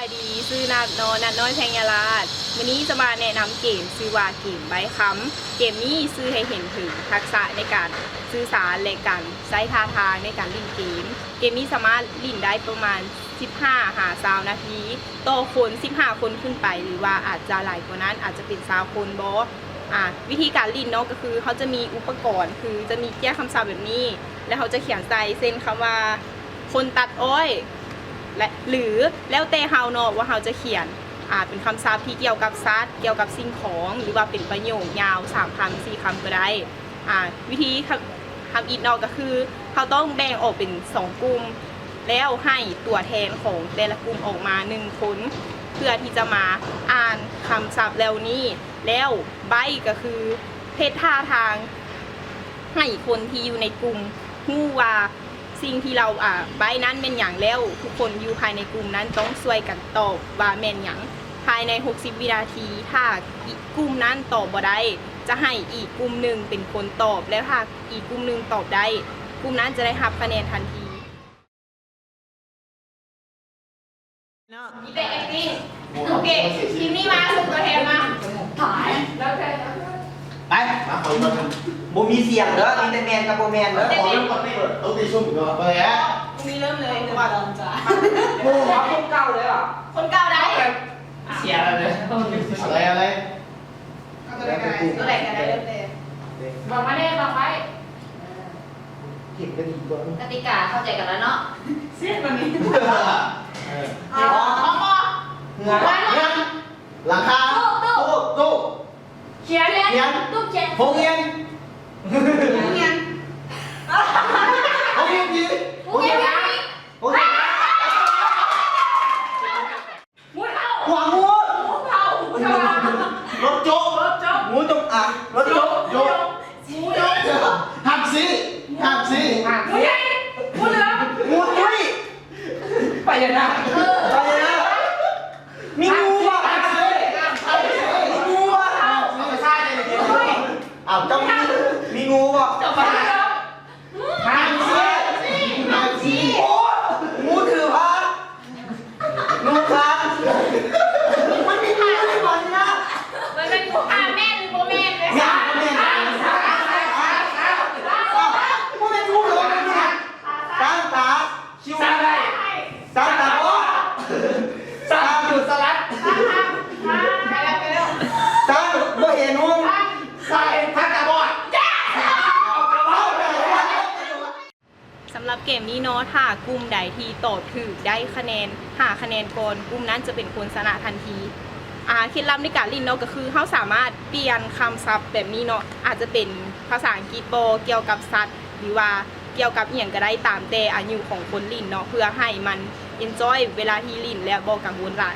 ສະບາຍດີ ຊື່ນັດເນາະ ນັດນ້ອຍແພງຍາລາດ. ມື້ນີ້ຈະມາແນະນຳເກມຊື່ວ່າເກມໃບ້ຄຳ. ເກມນີ້ສື່ໃຫ້ເຫັນເຖິງທັກສະໃນການສື່ສານ ແລະ ການໃຊ້ທ່າທາງໃນການຫຼິ້ນເກມ. ເກມນີ້ສາມາດຫຼິ້ນໄດ້ປະມານສິບຫ້າຫາຊາວນາທີ ຕໍ່ຄົນສິບຫ້າຄົນຂຶ້ນໄປ ຫຼືວ່າອາດຈະຫຼາຍກວ່ານັ້ນ ອາດຈະເປັນຊາວຄົນບໍ. ອາ ວິທີການຫຼິ້ນເນາະ ກໍຄືເຮົາຈະມີອຸປະກອນ ຄືຈະມີແກ້ວຄຳສັບແບບນີ້ ແລ້ວເຮົາຈະຂຽນໃສ່ ເຊັ່ນ ຄຳວ່າ ຄົນຕັດອ້ອຍ ແລະ ຫຼື ແລ້ວແຕ່ເຮົາເນາະ ວ່າເຮົາຈະຂຽນ ອາ ເປັນຄຳສັບທີ່ກ່ຽວກັບສັດ, ກ່ຽວກັບສິ່ງຂອງ ຫຼືວ່າເປັນປະໂຫຍກຍາວສາມຄຳ ສີ່ຄຳກໍໄດ້. ອາ ວິທີທຳ ທຳອິດເນາະ ກໍຄືເຮົາຕ້ອງແບ່ງອອກເປັນສອງກຸ່ມ ແລ້ວໃຫ້ຕົວແທນຂອງແຕ່ລະກຸ່ມອອກມາໜຶ່ງຄົນ ເພື່ອທີ່ຈະມາອ່ານຄຳສັບເຫຼົ່ານີ້ ແລ້ວໃບ້ກໍຄືເຮັດທ່າທາງໃຫ້ຄົນທີ່ຢູ່ໃນກຸ່ມຮູ້ວ່າ ສິ່ງທີ່ລາວ ອາ ໃບ້ນັ້ນແມ່ນຫຍັງ ແລ້ວທຸກຄົນຢູ່ພາຍໃນກຸ່ມນັ້ນຕ້ອງຊ່ວຍກັນຕອບວ່າແມ່ນຫຍັງ ພາຍໃນຫົກສິບວິນາທີ. ຖ້າອີກກຸ່ມນັ້ນຕອບບໍ່ໄດ້ ຈະໃຫ້ອີກກຸ່ມໜຶ່ງເປັນຄົນຕອບ ແລ້ວຖ້າອີກກຸ່ມໜຶ່ງຕອບໄດ້ ກຸ່ມນັ້ນຈະໄດ້ຮັບຄະແນນທັນທີ. ເນາະ ມີແຕ່ acting ໂອເຄ ທີມນີ້ມາ ສົ່ງຕົວແທນມາ. ຕາຍ ໄປ ມາ ຂໍອີກຮອບໜຶ່ງ. ບໍ່ມີສຽງເດີ ມີແຕ່ແມ່ນກັບບໍ່ແມ່ນເດີ. ເອົາເລີ່ມກ່ອນຕິ ເອົາຕິຊຸມເນາະ ເປີດແລ້ວ ມີເລີ່ມເລີຍ ວ່າດອນຈາ ໂອ້ ຄົນເກົ່າເລີຍຫວາ ຄົນເກົ່າໄດ້ ເສຍແລ້ວເດີ. ເອົາເລີຍ ເອົາເລີຍ ເອົາຕົວໃດກໍໄດ້ ຕົວໃດກໍໄດ້ ເລີ່ມເລີຍ. ບອກມາແດ່ ບອກໄວ້. ເຫັນກໍດີຕົວະ. ກະຕິກາເຂົ້າໃຈກັນແລ້ວເນາະ. ເສຍບາດນີ້ ເອີ ເຮືອນ ຫຼັງຄາ ຕູ້ ຕູ້ ຕູ້ ຂຽນ ຂຽນ ຕູ້ຂຽນ ໂຮງຮຽນ ໂຮງຮຽນ ໂຮງຮຽນ ໂຮງຮຽນ ໂຮງຮຽນ ງູເຫົ່າ ຫົວງູ ງູເຫົ່າ ງູເຫົ່າ ລົດຈົກ ລົດຈົກ ງູຈົງອາງ ລົດຈົກ ຈົກ ງູຈົກ ຫາກສີ ຫາກສີ ຫາກສີ ງູໃຫຍ່ ງູເຫຼືອງ ງູຕຸ້ຍ ພະຍານາກ ເອີ ພະຍານາກ ມີງູບໍ່ ຫາກສີ ຫາກສີ ມີງູບໍ່ ຫາກສີ ເອົາ ເຈົ້າມີ ມີງູບໍ່ ເຈົ້າພະຍານາກ ຫາກສີ ຫາກສີ ໂອ້ຍ ງູຖືພະ ງູຄານ ມັນມີງູໃນບ່ອນນີ້ນະ ມັນເປັນງູຄານແມ່ນຫຼືບໍ່ແມ່ນເລີຍ ຍັງບໍ່ແມ່ນ ບໍ່ແມ່ນງູເຫຼືອງ ຊ້າງຕາ ຄິວ ຊ້າງໄດ້ ຊ້າງຕາບອດ ຊ້າງຢູ່ສະຫຼັດ ຊ້າງບໍ່ເຫັນຫຸງ ຊ້າງເຫັນຕາບອດ. ສຳລັບເກມນີ້ເນາະ ຖ້າກຸ່ມໃດທີ່ຕອບຖືກໄດ້ຄະແນນ ຫ້າຄະແນນກ່ອນ ກຸ່ມນັ້ນຈະເປັນຄົນຊະນະທັນທີ. ອາ ເຄັດລັບໃນການຫຼິ້ນເນາະ ກໍຄືເຮົາສາມາດປ່ຽນຄຳສັບແບບນີ້ເນາະ ອາດຈະເປັນພາສາອັງກິດບໍ ກ່ຽວກັບສັດ ຫຼືວ່າກ່ຽວກັບອີ່ຫຍັງກໍໄດ້ ຕາມແຕ່ອາຍຸຂອງຄົນຫຼິ້ນເນາະ ເພື່ອໃຫ້ມັນ enjoy ເວລາທີ່ຫຼິ້ນ ແລະ ບໍ່ກັງວົນຫຼາຍ.